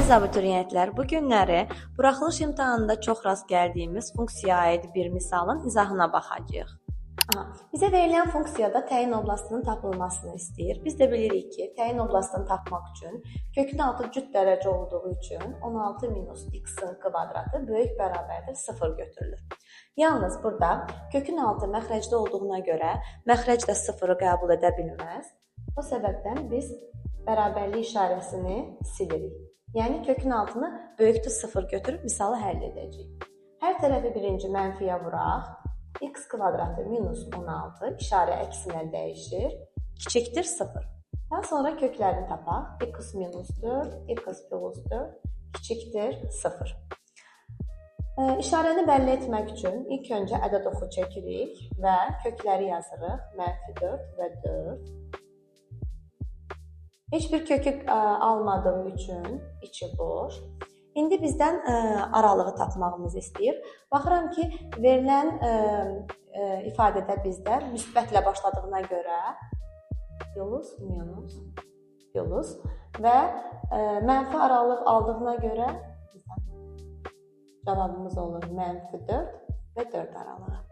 Əziz abituriyentlər, bu günləri buraxılış imtahanında çox rast gəldiyimiz funksiyaya aid bir misalın izahına baxacağıq. Bizə verilən funksiyada təyin oblastının tapılmasını istəyir. Biz də bilirik ki, təyin oblastını tapmaq üçün kökün altı cüt dərəcə olduğu üçün 16 minus x-in kvadratı böyük bərabərdir 0 götürülür. Yalnız burada kökün altı məxrəcdə olduğuna görə məxrəc də 0-ı qəbul edə bilməz. O səbəbdən biz bərabərlik işarəsini silirik. Yəni kökün altını böyükdür 0 götürüb misalı həll edəcəyik. Hər tərəfi birinci mənfiyə vuraq. X kvadratı minus 16 işarə əksinə dəyişir. Kiçikdir 0. Daha sonra köklərini tapaq. X minus 4, x plus 4 kiçikdir 0. İşarəni bəlli etmək üçün ilk öncə ədəd oxu çəkirik və kökləri yazırıq. Mənfi 4 və 4. Heç bir kökü almadığı üçün içi boş. İndi bizdən aralığı tapmağımızı istəyir. Baxıram ki, verilən ifadədə bizdə müsbətlə başladığına görə plus, minus, plus və mənfi aralıq aldığına görə cavabımız olur mənfi 4 və 4 aralığı.